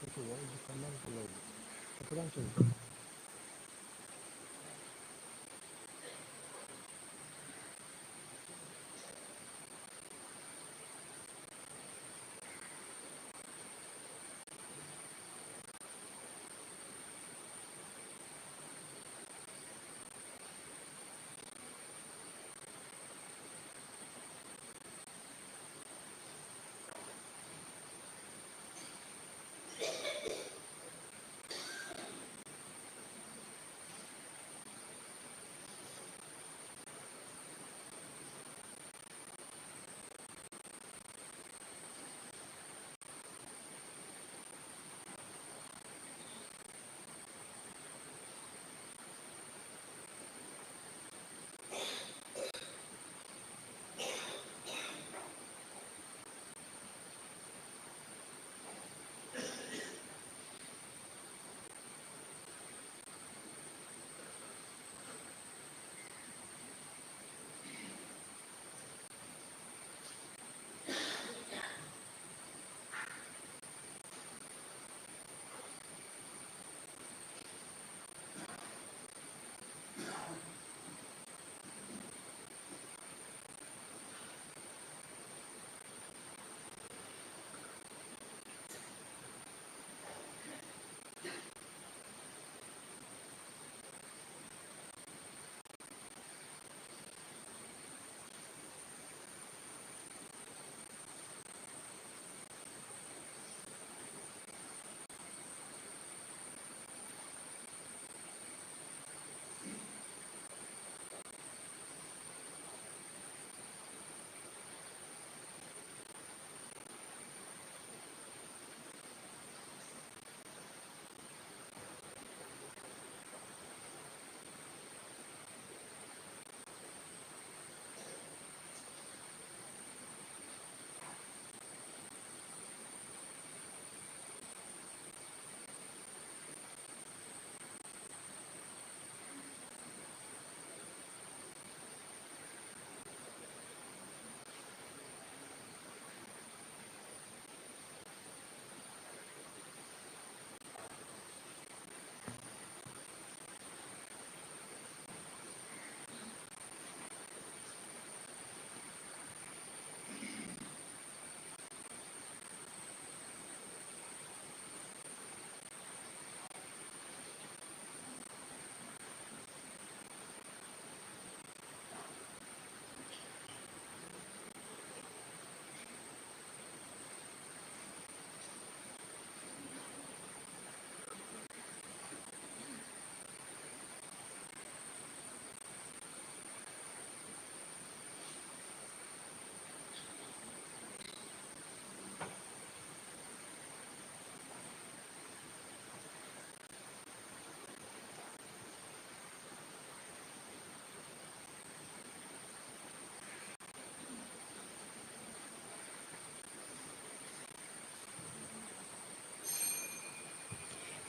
Otur ya, dükkandan kolaydı. Kapıdan çalışıyor.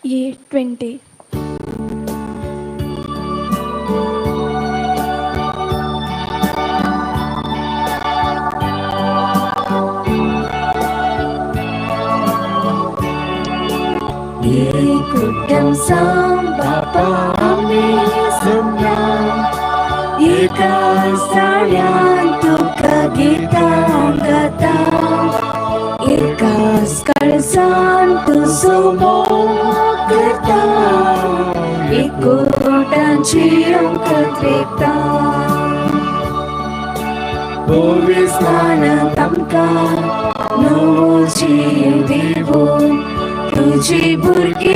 ये 20. Ekuttam sambapa amesumna Eka saryan tuka gitangata Eka skarsan tu sumo karta Ikutan chiyam katrita Povismana tamka Novo chiyam devon तुझी बुरकी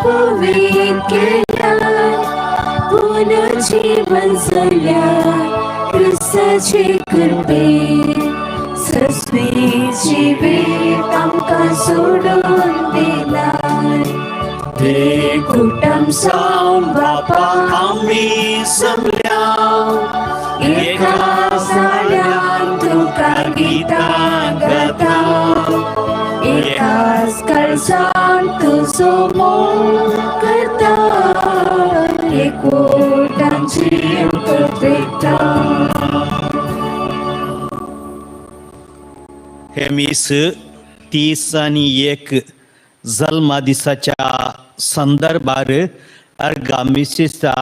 पवित केल्या पुनर्जीवन झाल्या क्रिस्ताचे कृपे सस्वी जिवीत आमकां सोडून दिलाय कुटुंब सावन बापा आमी जमल्या एका साड्यान तुका गितां गाता एकाच कळसान तुजो मोग करता एकवटान जीव करता. हे मीस 31 जल्मा दिसाच्या संदर्भार अर्गा मिसिसा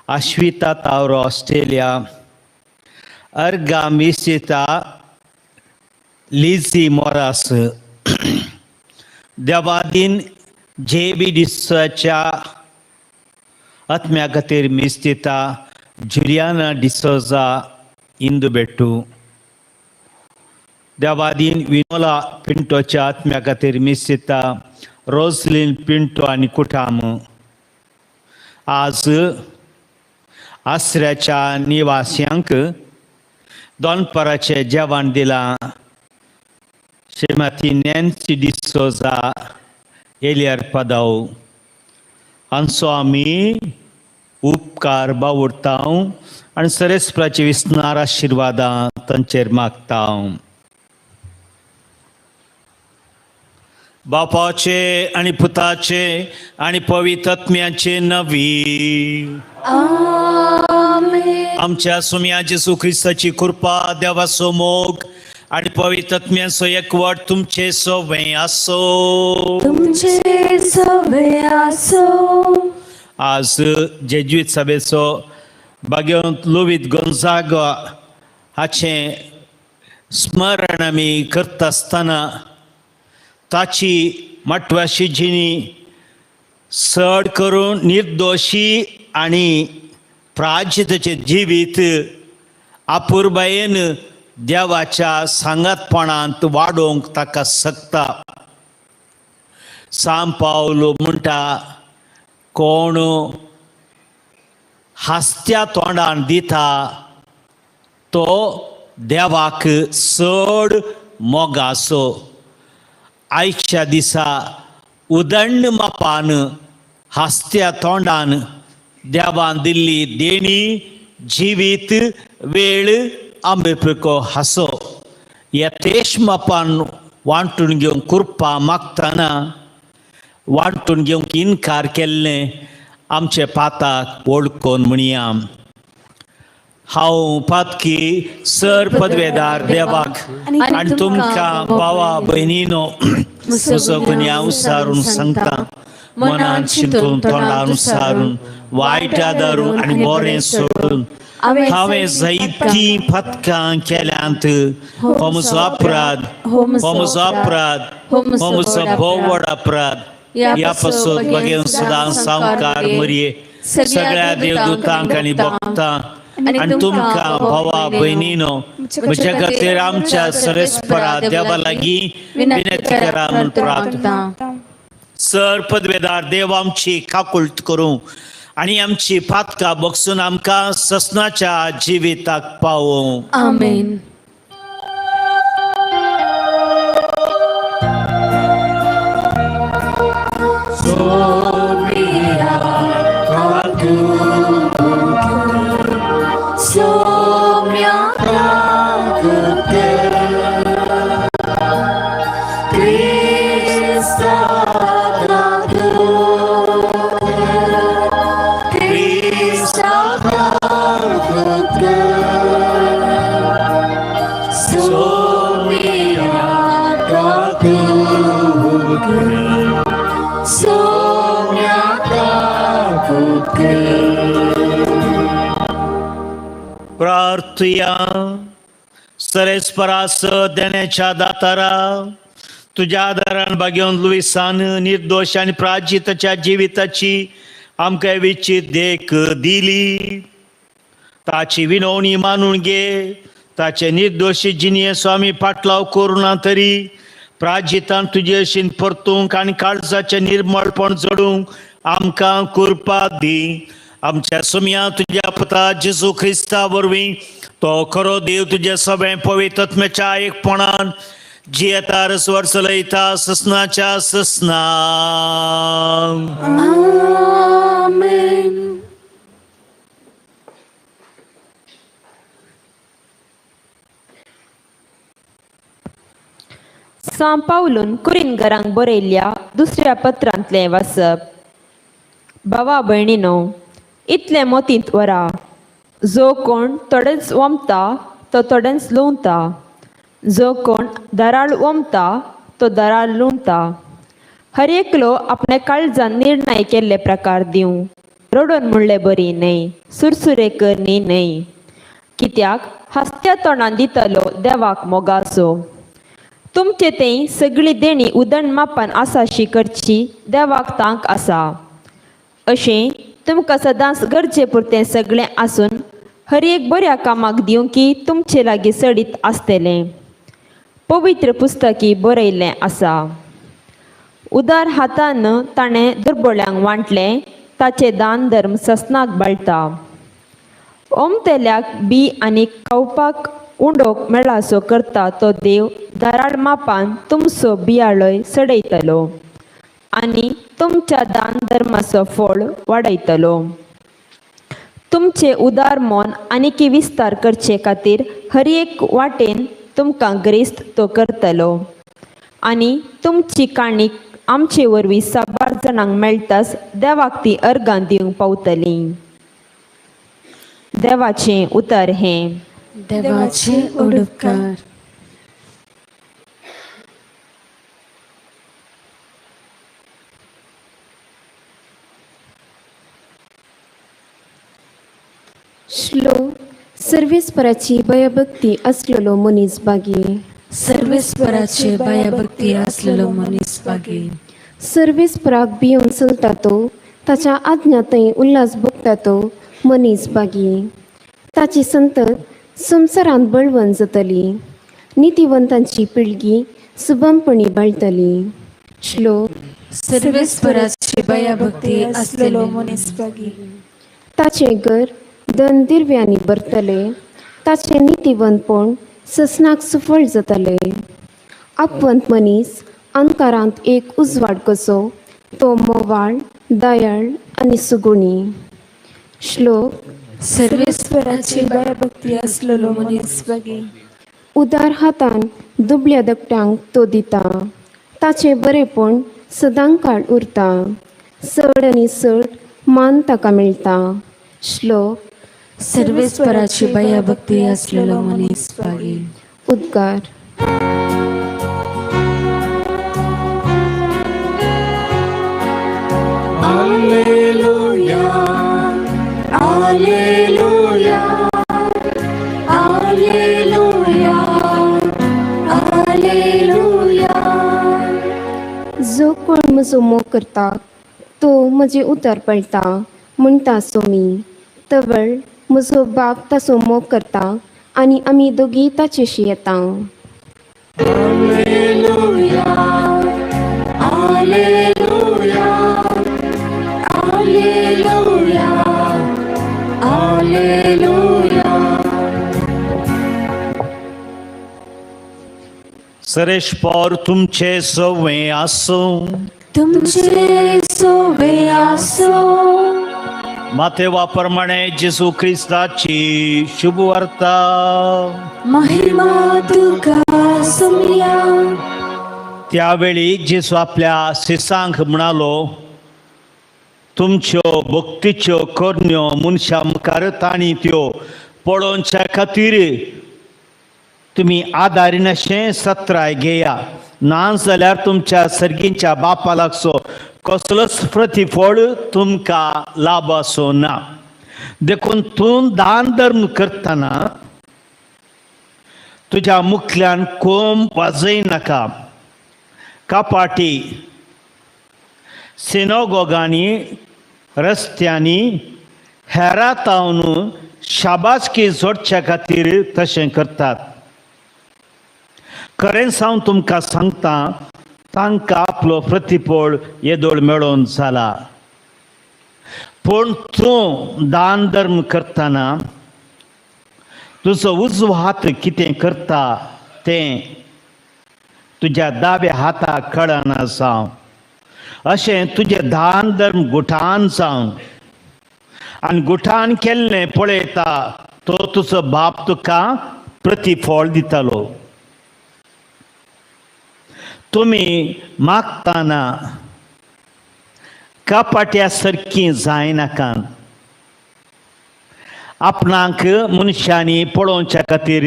आश्विता तावरो ऑस्ट्रेलिया, अर्गा मिसिता लिझी मोरास, देवादीन जे बी डिसोच्या आत्म्या खातीर मिस्तिता जुलियाना डिसोजा इंदू बेट्टू, देवादीन विनोला पिंटोच्या आत्म्या खातीर मिस्तिता रोजलीन पिंटो आनी कुटाम। आज आसऱ्याच्या निवास्यांक दोनपराचें जेवण दिलां श्रीमती नॅन्सी डिसोजा एलियर पदाव हांचो आमी उपकार बावुरता आनी सरेस्पराची विस्नार आशिर्वादां तांचेर मागता। बापाचे आनी पुताचे आनी पवित्र आत्म्याचे नवी आमेन। आमच्या सुम्या जेसू क्रिस्ताची कृपा, देवाचो मोग आनी पवित्र आत्म्याचो एकवट तुमचे सवे आसो। तुमचे सवे आसो। आज जेजुईत सभेचो बागेवंत लुवीत गोंजागो हाचें स्मरण आमी करता आसतना ताची मटवाशी जिणी चड करून निर्दोशी आनी प्राजिताचें जिवीत अपुरबायेन देवाच्या सांगातपणांत वाडोवंक ताका शकता। सांव पावलो म्हणटा कोण हासत्या तोंडान दिता तो देवाक चड मोगासो। आयच्या दिसा उदंड मापान हासत्या तोंडान देवान दिल्ली देणी जिवीत वेळ आंबेपिको हासो यथेश मापान वांटून घेवंक कृपा मागतना वांटून घेवंक इनकार केल्लें आमचे पाताक वळखून म्हणया। हांव पातकी सर पदवेदार देवाक आनी तुमकां भावा भयणीनो म्हजो गुन्यांव सारून सांगता, मनान चिंतून तोंडान सारून वायट आदारून आनी बरें सोडून हांवें जायतीं पथकां केल्यांत। हो म्हजो अपराध, हो म्हजो अपराध, हो म्हजो भोव व्हड अपराध। ह्या पासून बगेन सदां सामकार मरये सगळ्या देवदूतांक आनी भक्तां आनी तुमकां भावा भयणीनो म्हज्या खातीर आमच्या सरेस्परा देवा लागीं विनंती करा म्हूण प्रार्थना। सर पदवेदार देव आमची काकुळट करूं आनी आमची पातकां बगसून आमकां ससनाच्या जिविताक पावोवं। आमेन। प्रार्थुया। सरेस्परास देण्याच्या दातारा तुज्या आदारान बागेवन लुईसान निर्दोश आनी प्राजिताच्या जिविताची आमकां विचित देख दिली। ताची विनवणी मानून घे, ताचे निर्दोशी जिणये स्वामी पाटलाव करुना तरी प्राजितान तुजे अशीन परतूंक आनी काळजाचें निर्मळपण जोडूंक आमकां कृपा दी। आमच्या सुम्या तुज्या पुता जेजू क्रिस्ता वरवीं तो खरो देव तुज्या सगळें पवित्र आत्म्याच्या एकपणान जियेता रसवर चलयता ससनाच्या ससना। आमेन। सांव पावलून कुरिनगरांक बरयल्ल्या दुसऱ्या पत्रांतलें वाचप। भावा भयणीनो, इतलें मोतींत वरा, जो कोण थोडेंच वमता तो थोडेंच लुंवता, जो कोण धाराळ वमता तो दारार लुंता. हर एकलो आपल्या काळजान निर्णय केल्ले प्रकार दिवं, रडून म्हणले बरी न्हय, सुरसुरे करणी न्हय, कित्याक हासत्या तोंडान दितलो देवाक मोगासो. तुमचे तें सगळी देणी उदण मापान आसाशी करची देवाक तांक आसा. अशें तुमकां सदांच गरजे पुरतें सगळें आसून हर एक बऱ्या कामाक दिवंकी तुमचे लागीं सडीत आसतलें. पवित्र पुस्तकी बरयल्लें आसा, उदार हातान ताणें दुर्बोळ्यांक वांटलें, ताचें दान धर्म ससनाक बाळटा. ओमतेल्याक बी आनी खावपाक उंडोक मेळासो करता तो देव धाराळ मापान तुमचो बियाळय सडयतलो आनी तुमच्या दान धर्माचो फळ वाडयतलो. तुमचें उदार मन आनीकी विस्तार करचे खातीर हर एक वाटेन तुमकां ग्रेस्त तो करतलो आनी तुमची काणीक आमचे वरवीं साबार जाणांक मेळटाच देवाक ती अर्गां दिवंक पावतली. देवाचें उतर हें. देवाचे उपकार. श्लोक सर्वेस्पराची भयभक्ती असलेलो मनीस बागी. सर्वेस्पराचे भयभक्ती असलेलो मनीस बागी. सर्वेस्पराक भियोन चलता तो, ताच्या आज्ञा थंय उल्हास भोगता तो मनीस बागी. ताची संतत संवसारांत बळवंत जातली, नितीवंतांची पिळगी सुबमपणी बाळटली. श्लोक सर्वेस्पराचे भयभक्ती असलेलो मनीस बागी. ताचें घर धन दिर्व्यांनी भरतलें, ताचें नितीवंतपण ससनाक सुफळ जातलें. आपवंत मनीस अंकारांत एक उजवाड कसो, तो मोवाळ, दयाळ आनी सुगुणी. श्लोक सर्वेस्पराचे भयभक्ती असलेलो मनीस बागी. उदार हातान दुबळ्या दकट्यांक तो दिता, ताचें बरेपण सदांकाळ उरता. चड आनी चड मान ताका मेळटा. श्लोक सर्वेस्पराचे भयभक्ती असलेलो मनीस बागी. उद्गार. Alleluia, Alleluia, Alleluia, Alleluia. जो कोण म्हजो मोग करता तो म्हजें उतर पळटा म्हणटा सोमी. तवळ म्हजो बाप ताचो मोग करता आनी आमी दोगी ताचेशी येता. Alleluia, Alleluia, Alleluia, Alleluia. सरेशपोर तुमचे सवे आसूं. तुमचे सोवे आसो. मातेवा प्रमाणे जेजू क्रिस्ताची शुभ वार्ता. महिमा तुका सोमया. त्यावेळी जेजू आपल्या शिसांक म्हणालो, तुमच्यो भक्तीच्यो करण्यो मनशां मुखार तांणी त्यो पळोवच्या खातीर तुमी आदारिनाशें सत्राय घेया, ना जाल्यार तुमच्या सर्गींच्या बापा लागचो कसलोच प्रतिफळ तुमकां लाभ आसो ना. देखून तूं दान धर्म करतना तुज्या मुखल्यान कोम वाजय नाका. कपाटी सिनोगोगांनी रस्त्यांनी हेरां तावन शाबासकी जोडच्या खातीर तशें करतात. खरेंच हांव तुमकां सांगता, तांकां आपलो प्रतिफळ येदोळ मेळोवन जाला. पूण तूं दान धर्म करतना तुजो उजवो हात कितें करता तें तुज्या दाव्या हाताक कळना जावं. अशें तुजें दान धर्म गुठान जावन आनी गुठान केल्लें पळयता तो तुजो बाप तुका प्रतिफळ दितलो. तुमी मागतना कपाट्या सारकीं जायनाका. आपणाक मनशांनी पळोवच्या खातीर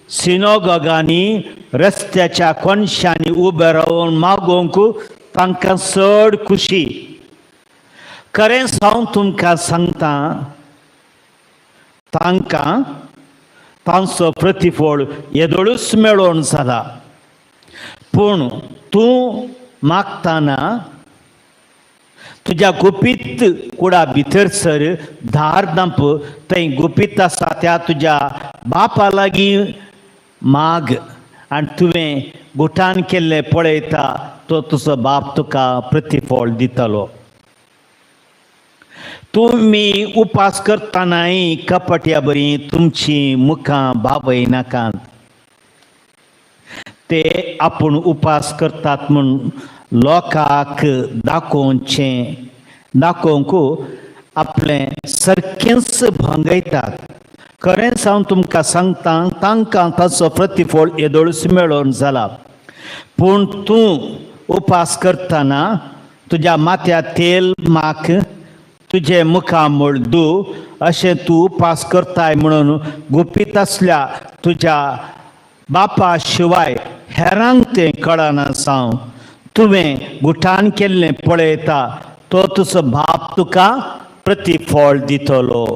सिनोगॉगांनी रस्त्याच्या कोनशांनी उबे रावन मागोवंक तांकां चड खुशी. खरेंच हांव तुमकां सांगता, तांकां तांचो प्रतिफळ येदोळूच मेळोवन जाला. पूण तूं मागतना तुज्या गुपीत कुडा भितर सर, धार दांप, थंय गुपीत आसा त्या तुज्या बापा लागीं माग, आनी तुवें गुटान केल्लें पळयता तो तुजो बाप तुका प्रतिफळ दितलो. तुमी उपास करतनाय कपट्या बरी तुमची मुखां बाबय नाकात. ते आपूण उपास करतात म्हूण लोकांक दाखोवचें दाखोवंक आपलें सारकेंच भंगयतात. खरेंच हांव तुमकां सांगता, तांकां ताचो प्रतिफळ येदोळूच मेळोवन जाला. पूण तूं उपास करतना तुज्या माथ्या तेल माख, तुजें मुखामळ दू, अशें तूं उपास करताय म्हणून गुपीत आसल्या तुज्या बापा शिवाय हेरांक तें कळना जावं. तुवें गुठान केल्लें पळयता तो तुजो बाप तुका प्रतिफळ दितलो.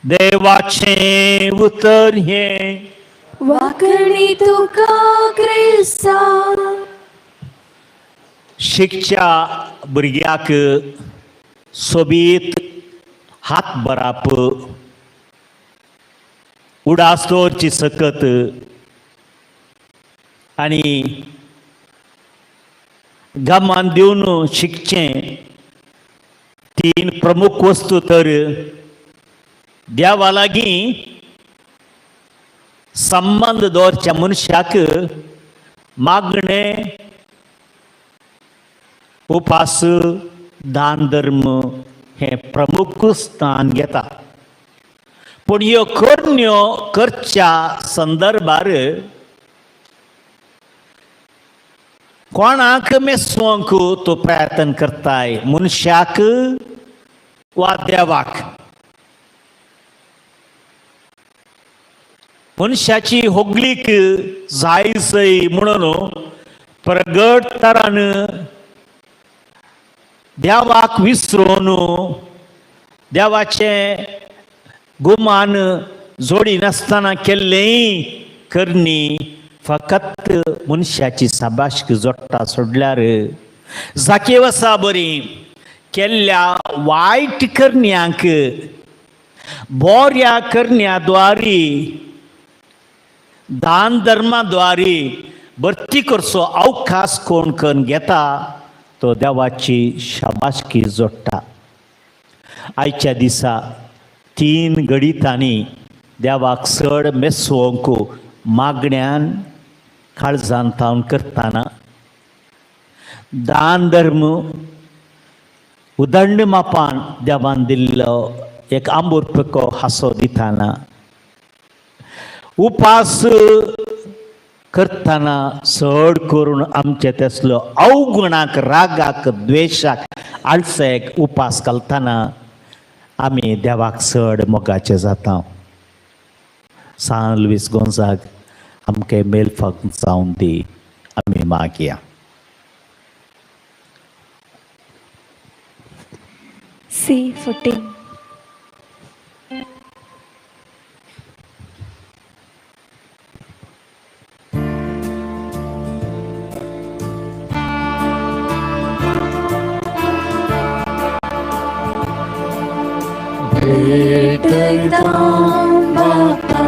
देवाचें उतर हें. वाकणी तुका क्रिस्ता. शिकच्या भुरग्याक सोबीत हात बराप, उडास दवरची सकत आनी गमान दिवन शिकचें तीन प्रमुख वस्तू तर देवा लागीं संबंद दवरच्या मनशाक मागणें, उपास, दान धर्म हें प्रमुख स्थान घेता. पूण ह्यो करण्यो करच्या संदर्भार कोणाक मेसोवंक तूं प्रयत्न करताय, मनशाक वा देवाक? मनशाची होगलीक जाय जय म्हणून प्रगट तरान देवाक विसरून देवाचें गुमान जोडी नासतना केल्लें करणी फकत मनशाची साबाशक जोडटा सोडल्यार जाकेवसा बरी केल्ल्या वायट करण्यांक बोऱ्या करण्या द्वारी दान धर्मा द्वारी भरती करचो अवकाश कोण करून घेता तो देवाची शाबासकी जोडटा. आयच्या दिसा तीन घडितांनी देवाक चड मेसोवंक मागण्यान काळजान तावन करतना दान धर्म उदंड मापान देवान दिल्लो एक आंबूर पिको हांसो दितना उपास करतना चड करून आमचे तेसलो अवगुणाक, रागाक, द्वेशाक, आळसेक उपास घालतना आमी देवाक चड मोगाचे जाता. सान लुईस गोंजाग आमकां मेलफाक जावन दी, आमी मागया. C14. भेटता बापा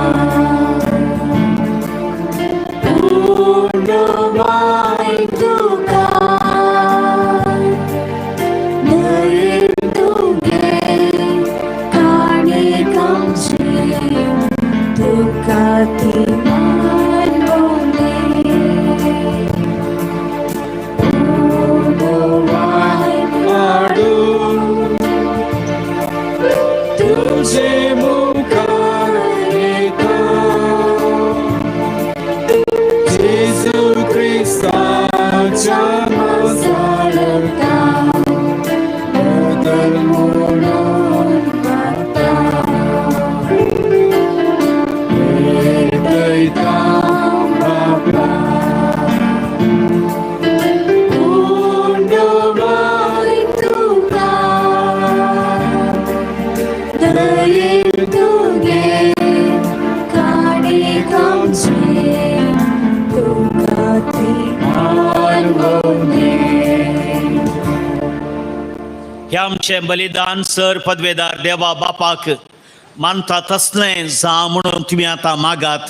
पूर्णमाय तुका नयन तुगे काणिकांची तुका ती मानवले पूर्णमाय तुझे मुखामळ हे आमचें बलिदान सर पदवेदार देवा बापाक मानता तसलें जावं म्हणून तुमी आतां मागात.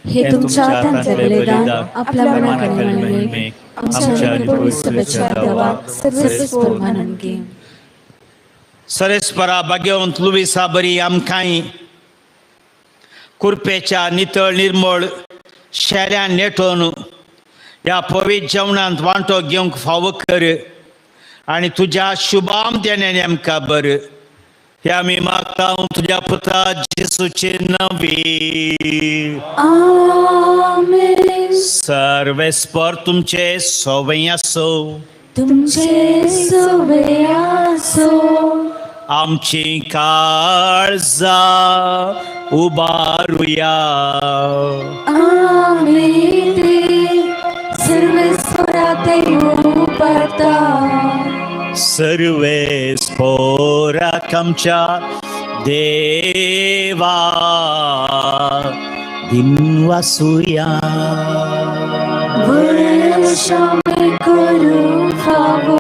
हे तुमच्या हातांतलें बलिदान आपल्या मनाक आनी महिमेक, आमच्या आनी पवित्र सभेच्या देवाक सर्वेस्पर मानून घे. सरेस्परा भाग्यवंत लुविसा बरी आमकांय कुरपेच्या नितळ निर्मळ शेऱ्यान नेटोवन ह्या पवित्र जेवणांत वांटो घेवंक फावो कर आनी तुज्या शुभाम देण्यान आमकां बर. हे आमी मागता तुज्या पुता जेसूचे नवी. आमेन. सर्वेस्पर तुमचे सोवे आसो. तुमचे सोवे आसो. आमची काळजा उबारुया. आमी ते सर्वेस्परा ते उबारता. सर्वेस्पोराक आमच्या देवा दिनवासुया. वर्षामे करू फावो.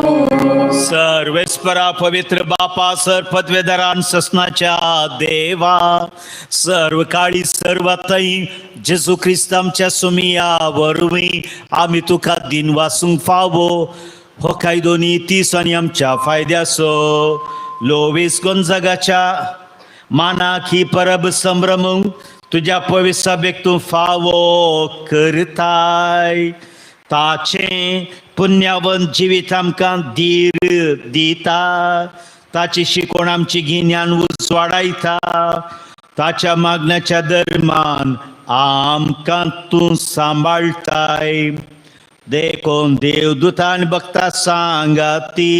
सर्वेस्परा पवित्र बापा सर पदवेदारान ससनाच्या देवा सर्व काळी सर्व थंय जेजू क्रिस्त आमच्या सुमिया वरवीं आमी तुका दिनवासूंक फावो. हो कायदो नीतीस आनी आमच्या फायद्याचो. लोवीस गोंजागाच्या मानाक ही परब संभ्रमूंक तुज्या पवित्र सभेक तूं फावो करताय. ताचें पुण्यावंत जिवीत आमकां धीर दिता. ताची शिकवण आमची गिन्यान उजवाडायता. ताच्या मागण्याच्या दरम्यान आमकां तूं सांबाळटाय. देखून देवदूतान भक्ता सांगा ती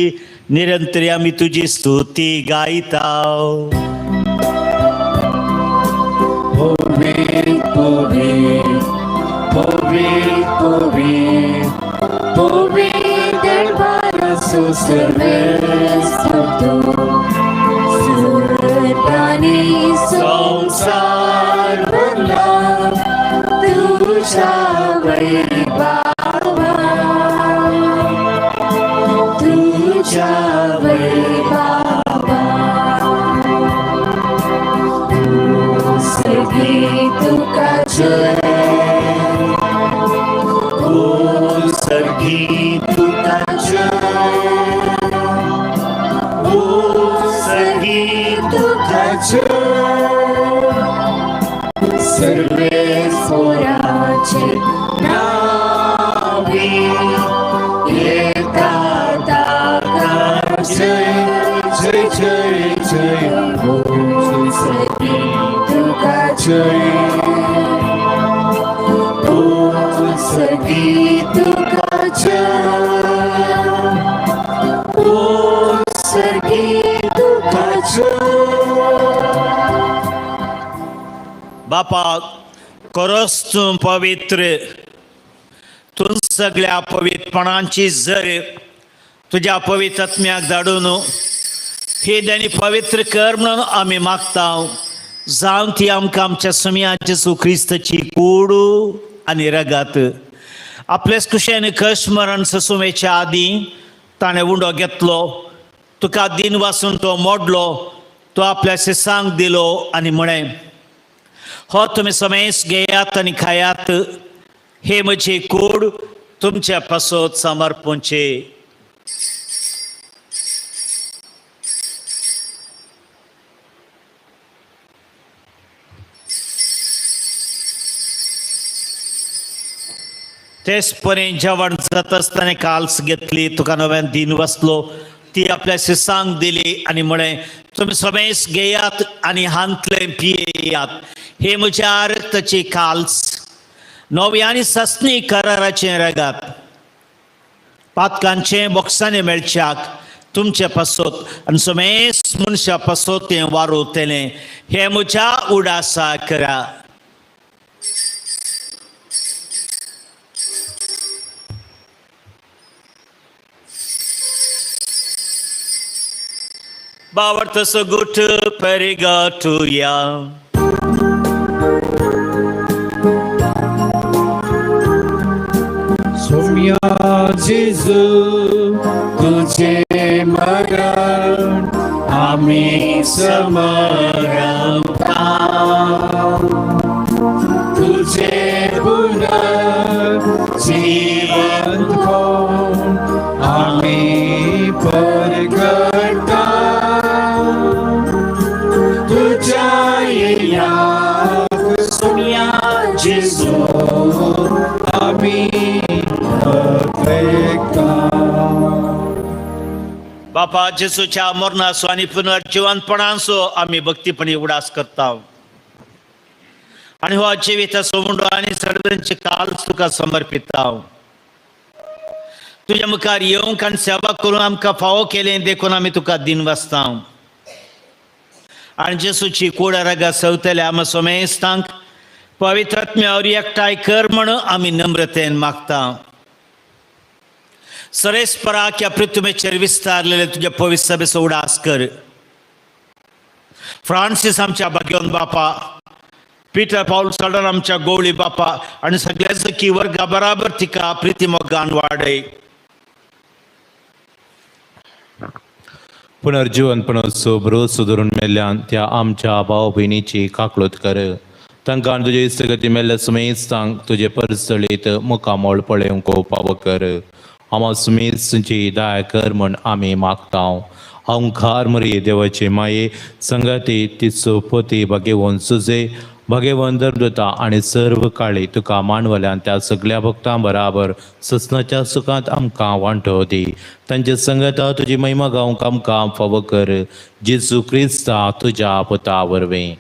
निरंतर आमी तुजी स्तुती गायता. पवित्र पवित्र पवित्र पवित्र पवित्र दरबाराचो सर्वेस्पर तूं. स्वर्ग आनी संवसार भरला तुज्या वैभवान, तुज्या वैभवान. सर्गी तुका जय, ओ सर्गी तुका जय, ओ सर्गी तुका जय. सर्वेस्पराचे नावे येता ताका जय जय जय जय. ओ सर्गी तुका जय, ओ सर्गी तुका जय, ओ सर्गी तुका जय. बापा खरोच तूं पवित्र. तूं सगळ्या पवित्रपणांची जर तुज्या पवित्र आत्म्याक धाडून ही देणी पवित्र कर म्हणून आमी मागता. जावं ती आमकां आमच्या सुमया जेजू क्रिस्ताची कूड आनी रगात. आपलेच कुशेन कश मरण ससुमेच्या आदीं ताणें उंडो घेतलो. तुका दिन वासून तो मोडलो. तो आपल्या शिसांक दिलो आनी म्हळें, हो तुमी समेस घेयात आनी खायात. हे म्हजी कूड तुमच्या पासत समर्पणचे. तेच परी जेवण जाता आसतना काल्स घेतली. तुका नव्यान दिन वाचलो. ती आपल्या शिसांक दिली आनी म्हळें, तुमी समेस घेयात आनी हांतलें पियेयात. हे म्हज्या रक्ताची काल्स नवी आनी ससनी कराराचें रगात. पातकांचें बोक्सांनी मेळच्याक तुमचे पासत आनी समेस मनशा पासत तें वारोवतलें. हें म्हज्या उडासा करा. बावर्त सगुट परिगाटुया. सोम्या जेजू तुझे मरण आमी समरता तुझे पुनर्जीवन कोण आमी परगटा तुझ्या येण्याक सोम्या जेजू आमी अपेक्षा. बापा जेजूच्या मरणाचो आनी पुनर्जिवंतपणाचो आमी भक्तीपणी उडास करता आनी हो जिविताचो मुंडो आनी सगळ्यांची काल तुका समर्पिता. तुज्या मुखार येवंक आनी सेवा करून आमकां फावो केलें देखून आमी तुका दिन वाचता. आनी जेसूची कूड रागा सवतल्या आमा सोमेस्तांक पवित्र आत्म्यावर एकठांय कर म्हण आमी नम्रतेन मागता. सरेस्पराक ह्या पृथ्वीचेर विस्तारलेले तुज्या पवित्र सभेचो उडास कर. फ्रांसीस आमच्या भाग्यवंत बापा, पिटर पावल सडन आमच्या गोवळी बापा आनी सगळ्या सखी वर्गा बराबर तिका प्रिती मोगान वाडय. पुनर्जीवनपणाचो भरोसो धरून मेल्ल्यान त्या आमच्या भाव भयणीची काकळूत कर. तांकां तुजे इश्टगती मेल्ल्या सुमेस्तांक तुजे परसळीत मुखामोळ पळोवंक पावो कर. आमा सुमेस्तांची दया कर म्हण आमी मागता. अंकार मरे देवाचे माये संगाती तिचो पती भाग्यवंत सुजे भाग्यवंत धर्मदूता आनी सर्व काळी तुका मानवल्यान त्या सगल्या भक्तां बराबर ससनाच्या सुखांत आमकां वांटो दी. तांचे संगता तुजी महिमा गावंक आमकां फावो कर. जेजू क्रिस्ता तुज्या पुता वरवीं.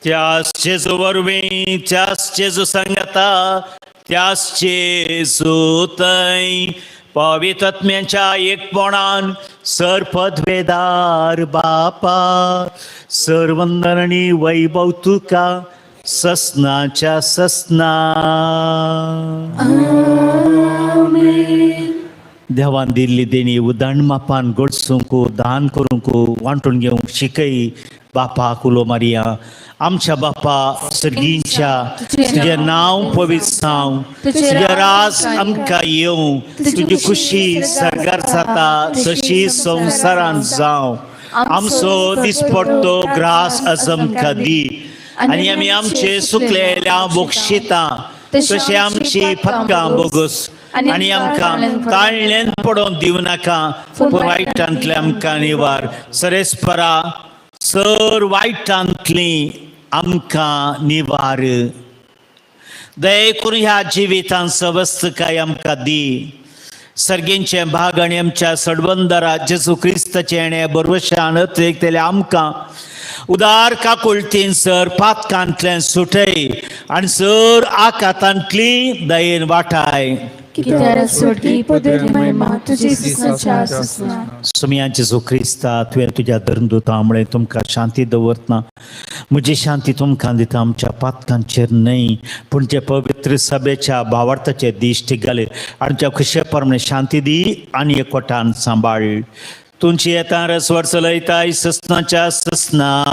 त्यास जेजू वरवीं, त्यास जेजू सांगता, त्यास जेजू थंय पवित्र आत्म्याच्या एकपणान सर पदवेदार बापा, सर वंदन आनी वैभव तुका ससनाच्या ससना. देवान दिल्ली देणी उदाण मापान गोडसूंक, दान करूंक, वांटून घेवंक शिकय. बापा उलो मारिया. आमच्या बापा सर्गींच्या, तुजें नांव पवित्र जावं, तुजें राज आमकां येवं, तुजी खुशी सर्गार जाता तशी संवसारांत जावं. आमचो दिसपडतो ग्रास आज आमकां दी आनी आमी आमचे सुकलेल्या बक्षिता तशें आमची पक्कां बोगस आनी आमकां ताळल्यान पडोवन दिवं नाका, पूण वायटांतलें आमकां निवार. सरेस्परा सर वायटांतली आमकां निवार. दये करून ह्या जिवितांत सवस्तकाय आमकां दी. सर्गेंचे भाग आनी आमच्या सडबंदरा जेजू क्रिस्ताचें येणें बरवशान अतिरिक्तले आमकां उदार काकुळतीन सर पातकांतल्यान सुटय आनी सर आकातांतली दयेन वाटाय. कित्याक सोडली पदरी महिमा तुजी ससनाच्या ससना. सुमया जेजू क्रिस्ता, तुवें तुज्या धर्मदूता म्हळें तुमकां शांती दवरतना म्हजी शांती तुमकां दिता, आमच्या पातकांचेर न्हय पूण जे पवित्र सभेच्या भावार्थाचे दिश्ट घाले आनी तुज्या खुशे प्रमाणे शांती दी आनी एकवटान सांबाळ. तुमची येता रसवर चलयताय ससनाच्या ससना.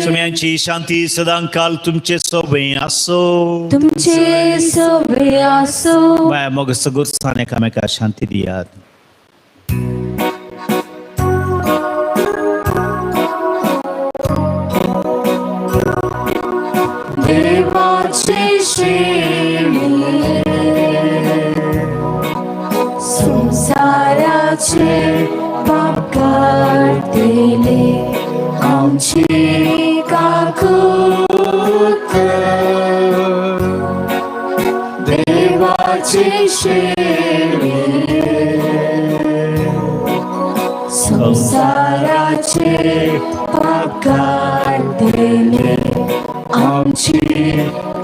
सुम्यांची शांती सदांकाल तुमचे सोबे आसो. तुमचे सवे आसो. बाय मग सगुरसान एकामेका शांती दियात. देवाचे शेळी संसाराचे पाप काडतले आमची काकूत कर. देवाचे शेळी संसाराचे पाप काडतले आमची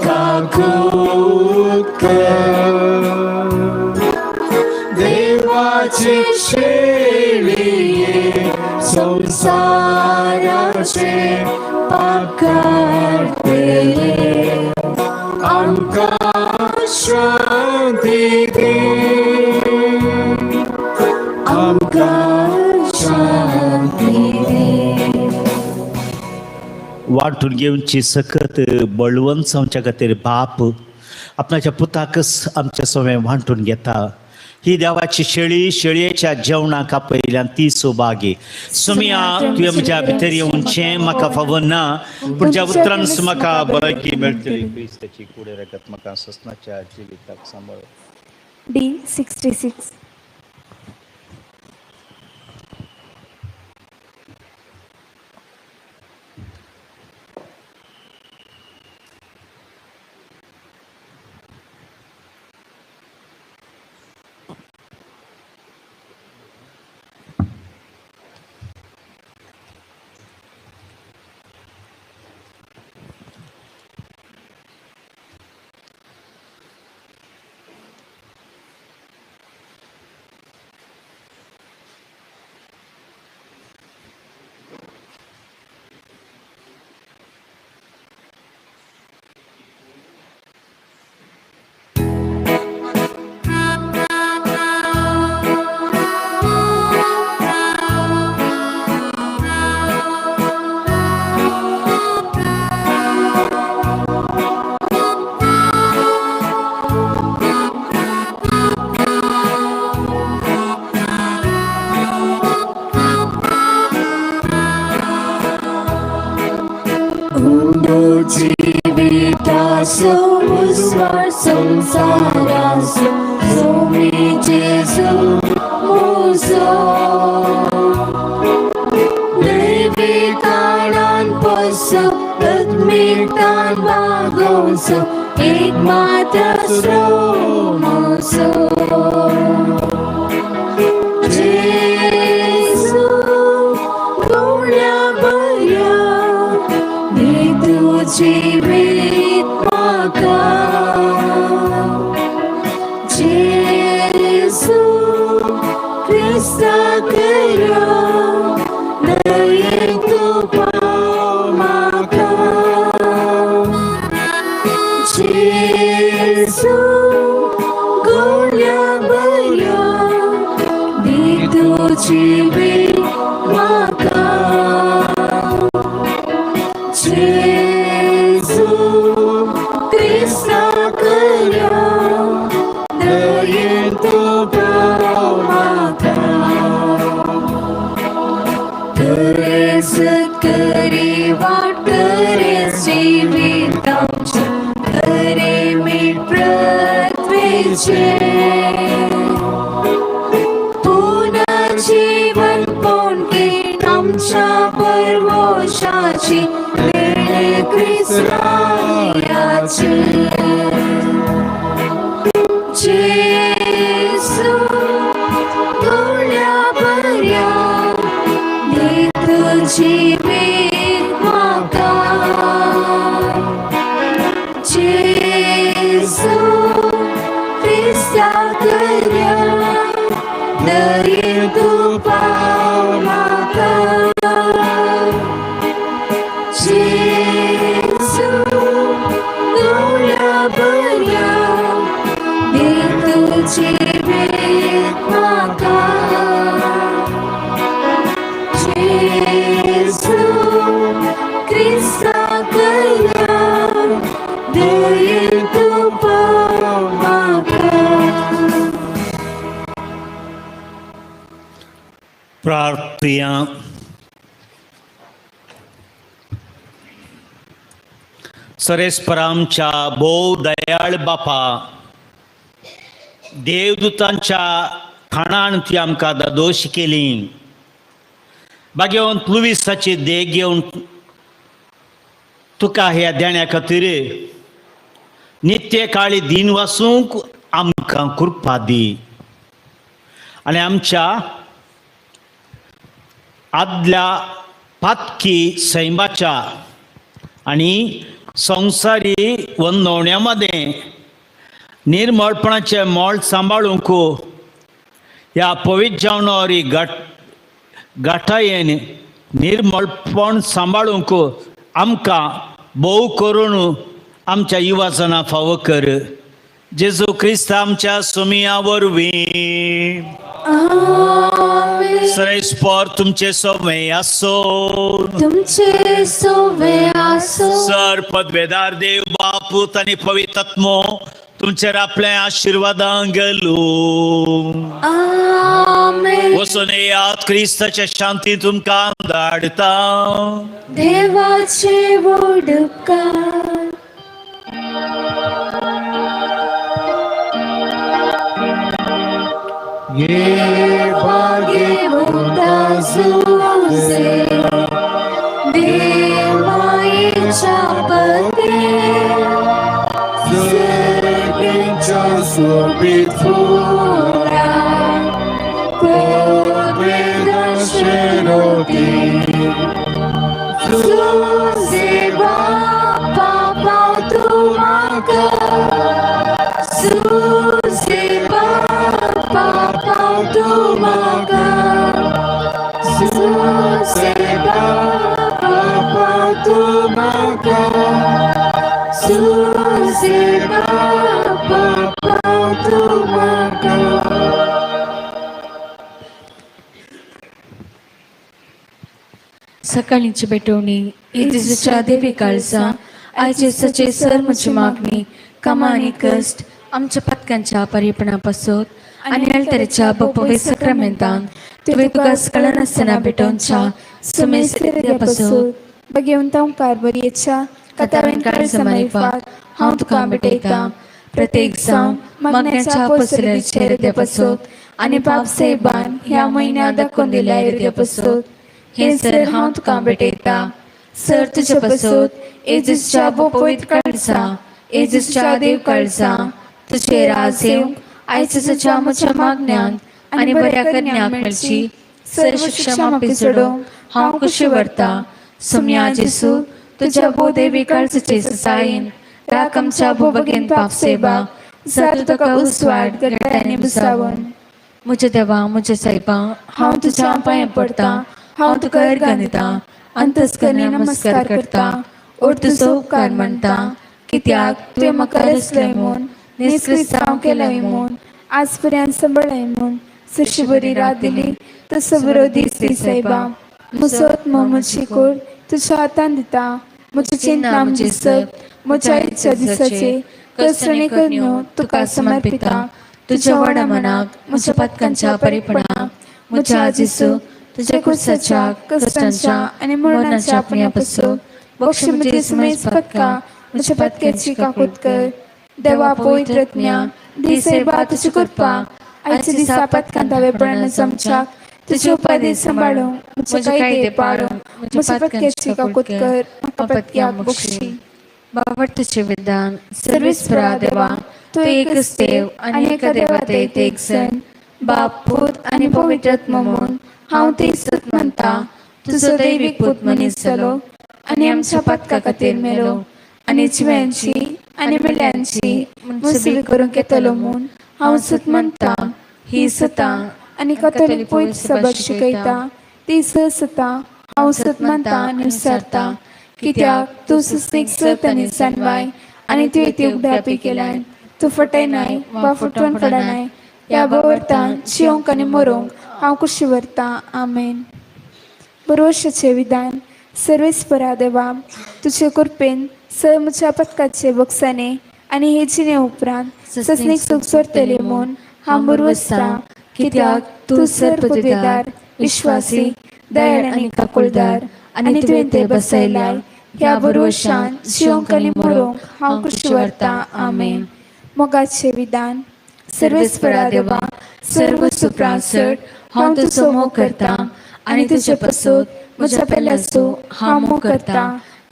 काकूत कर. देवाचे शेळये संसाराचे पाप काडतले आमकां शांती दी, आमकां शांती दी. वांटून घेवची सकत बळवंत जावच्या खातीर बाप आपणाच्या पुताकच आमच्या सगळें वांटून घेता. ही देवाची शेळी शेळयेच्या जेवणाक आपयल्यान ती सौभागी. सुमिया, तुवें म्हज्या भितर येवचें म्हाका फावो ना, पूण ज्या उतरान म्हाका भलायकी मेळटली. क्रिस्ताची कुडे रगत म्हाका ससनाच्या जिविताक सांबाळ. D 66. जीवितासो उस्वार संसारासो सोमी जेजू मुजो दैविताणान पोसो आत्मिकतान वागोवचो एक मात्र श्रोमोसो जेजू गुण्या बऱ्या दी तूं जिवीत म्हाका जेजू क्रिस्ता करा दयेन तूं पाव म्हाका जेजू गुण्या बऱ्या दी तूं जिवीत म्हाका जेजू क्रिस्ता करा दयेन तूं पाव म्हाका खरें सत्करी वाट खरें जिवीत आमचें खरें मीठ पृथ्वीचें पुनर्जीवन पोणके आमच्या परवशाची देणे क्रिस्तायाचे जेजू गुण्या बऱ्या दी तूं जिवीत म्हाका जेजू क्रिस्ता करा दयेन तूं पाव म्हाका जेजू गुण्या बऱ्या दी तूं जिवीत म्हाका जेजू क्रिस्ता करा दयेन तूं पाव म्हाका. प्रार्थुया. सरेस्परामच्या भोव दयाळ बापा, देवदूतांच्या खाणान ती आमकां दादोश केली. भाग्यवंत लुवीसाची देख घेवन तुका ह्या देण्या खातीर नित्य काळी दिन वासूंक आमकां कृपा दी आनी आमच्या आदल्या पातकी सैमाच्या आनी संवसारी वंदवण्या मदें निर्मळपणाचें मोल सांबाळूंक ह्या पवित्र जावनरी घट घटायेन निर्मळपण सांबाळूंक आमकां भोव करून आमच्या युवाजना फावो कर. जेजू क्रिस्त आमच्या सुमिया वरवीं. सरेस्पर तुमचे सोमे आसो. तुमचे सोवे आसो. सर पदवेदार देव बापूत आनी पवित्र आत्मो. तुमचेर आपल्या आशिर्वादां गेलो. आमेन. वचून येयात, क्रिस्ताच्या शांती तुमकां धाडटा. देवाचे व्हड उपकार. ये भाग्य जुजे देवायेच्या पते सर्गेच्या सोबीत फुला पदवेदाशेरोती जुजे बापा पावतू म्हाका, जुजे बापा पावतू म्हाका, जुजे बापा पावतू म्हाका, जुजे बापा पावतू म्हाका. सकाळींची पेटवणी. जेजूच्या देवी काळजा, आयज जेजूचे सर म्हजी मागणी, कामां आनी कश्ट आमच्या पातकांच्या परिपणा पासत आनी अल्तरेच्या बपोवे सक्रामेंतान तुवें तुका कळनासतना भेटोवच्या सुमेस पासत भगवंता उपकार बरयेच्या कथावेन काळजा मारिफात हांव तुका भेटयतां. प्रत्येक जावन मागण्याच्या पसऱ्याचे हृदय पासत आनी बाप साहेबान ह्या म्हयन्या दाखोवन दिल्या हृदय पासत हे सर हांव तुका भेटयतां. सर तुजे पासत येजूच्या पवित्र काळजा, येजूच्या देव काळजा, तुझे राज येवंक आयज तुज्या म्हज्या मागण्यान आनी बऱ्या करण्याक मेळची सर्व शिक्षा माफी सोडोवंक हांव खुशी व्हरता. सुम्या जेसू, तुझ्या बोदेवी काळजाचे ससायेन राख आमच्या भोबगेन पाप सेवा जातूं तुका उसवाट गटांनी बुसावन. म्हज्या देवा, म्हज्या सायबा, हांव तुज्या पांयां पडटा, हांव तुका अर्गां दिता, अंतस्करणी नमस्कार करता ओर तुजो उपकार मानता, कित्याक तुवें म्हाका रचलय म्हूण, निस्क्रिस्तांव केलय म्हूण, आज पर्यंत सांबाळ्ळय म्हूण, जशी बरी रात दिली तसो बरो दीस दी सायबा. म्हजो आत्मो, म्हजी कोड तुज्या हातान दिता. म्हजी चिंतना, म्हजी सत, म्हज्या इच्छा दिसाचे कसणे करण्यो तुका समर्पिता. तुझ्या व्हडा मनाक म्हज्या पातकांच्या परिपणाक, म्हज्या जेसू, तुझ्या कुर्साच्या कश्टांच्या आनी मरणाच्या पुण्या पासून बक्षी म्हजी सुमेज पत्का, म्हज्या पत्क्याची काकूत कर. देवा पवित्र आत्म्या, दी सायबा तुजी कृपा. आयच्या दिसा पत्कांत हांवें जमच्याक तुजे उपाधी सांबाळूंक, म्हजे कायदे पाळूंक, म्हज्या पत्क्याची काकूत कर, म्हाका पत्क्याक बक्षी. बावडतीचे विधान. सर्वेस्परा देवा, तू एकच देव आनी एका देवात एक जण बाप, पूत आनी पवित्र आत्मो म्हूण हांव ते सत मानता. तुजो दैवीक पूत मनीस जालो आनी आमच्या पातका खातीर मेलो आनी जिव्यांची आनी मेल्यांची मुसवी करूंक येतलो म्हूण हांव सत मानता. ही सतां आनी कथोलीक पवित्र सभा शिकयता ती सता हांव सत मानता आनी विचारता, कित्याक तूं सुस्नीक सत आनी जाणवाय आनी तुवें ती उगडापी केल्यान. तूं फटयनाय वा फटवण पडनाय. ह्या भावार्थान जियोंक आनी मरोंक हांव कुशी व्हरता. आमेन. बरोवशाचें विधान. सर्वेस्परा देवा, तुजे कृपेन सर म्हज्या पथकाचे बक्षाने आनी हे जिणे उपरांत ससनीक सुख सोडतले म्हूण हांव बरवसता, कित्याक तूं सर पदवेदार, विश्वासी, दयाळ आनी काकुळदार आनी तुवें ते बसयलाय. ह्या बरोवशान जियोंक आनी मरोंक हांव कुशी व्हरता. आमेन. मोगाचें विधान. सर्वेस्परा देवा, सर्व सुप्रासट हांव तुजो मोग करता आनी तुजे पसत म्हज्या पेल्याचो हांव मोग करता,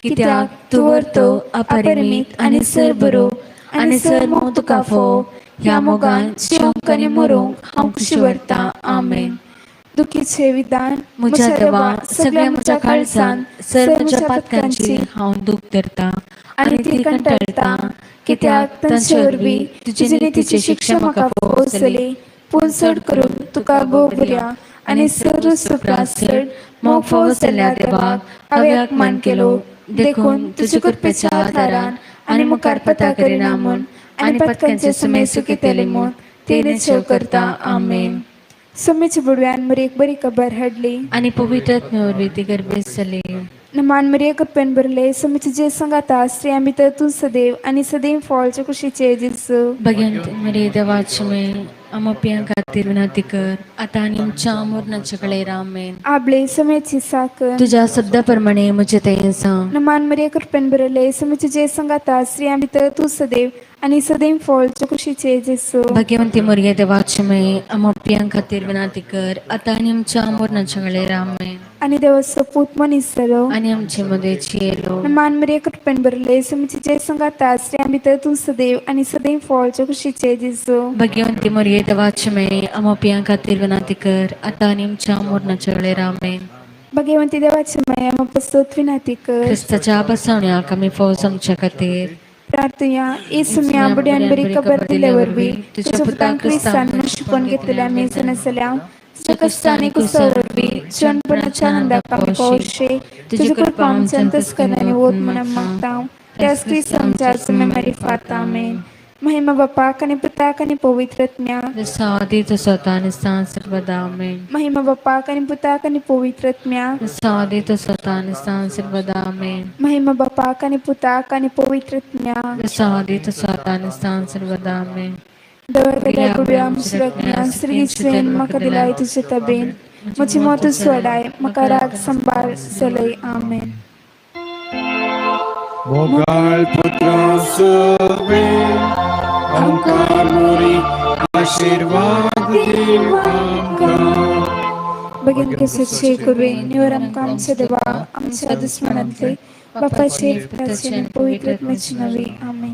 कित्याक तूं व्हरतो अपरिमीत आनी सर बरो आनी सर मोग तुका फोव. ह्या मोगान जियोंक आनी मरोंक हांव खुशी व्हरता. आमेन. दुखीचें विधान. म्हज्या देवा, सगळ्या म्हज्या काळजान सर म्हज्या पातकांची हांव दूख धरता आनी ती कंटाळटा, कित्याक तांचे वरवीं तुजी नितीची शिक्षा म्हाका फावो जाली. पूण चड करून तुका भोव बऱ्या आनी सर्व सुप्रासट मोग फावो जाल्ल्या देवाक हांवें अपमान केलो. देखून तुजे कृपेच्या आदारान आनी मुखार पता करिना म्हूण आनी पतकांचे सुमे सुकितले म्हूण ते निश्चय करता. आमेन. सुमीच्या बुडव्यान मरेक बरी खबर हाडली आनी पवित्र आत्म्या वरवीं ती गर्भेस्त जाली. नमान मरिया कृपेन भरले समीचे जे संगाता स्त्रियां भितर तूं सदैव आनी सदैव फॉलच्या कुशीचे जेजू. भगवंत मरिये देवाचे माये, आमप्यां खातीर विनंती कर आतां आनी आमच्या मरणाच्या वेळेर. आमेन. आबले समेची साकर. तुझ्या शब्दा प्रमाणे म्हजें तें जावं. नमान मरिया कृपेन भरले समीचे जे संगाता स्त्रियां भितर तूं सदैव आनी सदैव फॉलच्या कुशीचे जेजू. भाग्यवंती मरिये देवाचे माये, आमप्यां खातीर विनंती कर आतां आनी आमच्या मरणाच्या वेळेर. आमेन. आनी देवाचो पूत मनीस जालो. आनी आमचे मदें जियेलो. नमान मरिया कृपेन भरले समीचे जे संगाता स्त्रियां भितर तूं सदैव आनी सदैव फॉलच्या कुशीचे जेजू. भाग्यवंती मरिये देवाचे माये, आमप्यां खातीर विनंती कर आतां आनी आमच्या मरणाच्या वेळेर. आमेन. भगवंती देवाचे माया पसत विनाती कर. क्रिस्ताच्या बसवण्याक आमी फौज आमच्या खातीर. प्रार्थुया. येसुम्या बुड्यान बरी खबर दिले वरवीं तुझ्या पुतान क्रिस्तान शिकवण घेतलेले आमी जाणासल्या तुझ्या कश्टांनी कुसा वरवीं जिवनपणाच्या आनंदाक आमी पावशे. तुझी कृपा आमच्या अंतस्करणांनी वत म्हणून मागता. त्याच क्रिस्त आमच्या सुमे मारिफात. आमेन. महिमा बापाक आनी पुताक आनी पवित्र आत्म्याक. जसो आदी तसो आतां आनी सदां सर्वदा. आमेन. महिमा बापाक आनी पुताक आनी पवित्र आत्म्याक. जसो आदी तसो आतां आनी सदां सर्वदा. आमेन. महिमा बापाक आनी पुताक आनी पवित्र आत्म्याक. जसो आदी तसो आतां आनी सदां सर्वदा. आमेन. दवरलेल्या गुड्या आमच्या श्री म्हाका दिलाय तुजे तबेन म्हजी मोत सोडाय म्हाका राग संभाळ चलय. आमेन. मोगाळ पुत्रा सुवे आमकां मोरी आशिर्वाद दिव आमकां. बगेन केसचे कुर्वे निवर आमकां आमच्या देवा आमच्या दुस्मनांतले बापाचे पुताचे आनी पवित्र आत्म्याचे नवे. आमेन.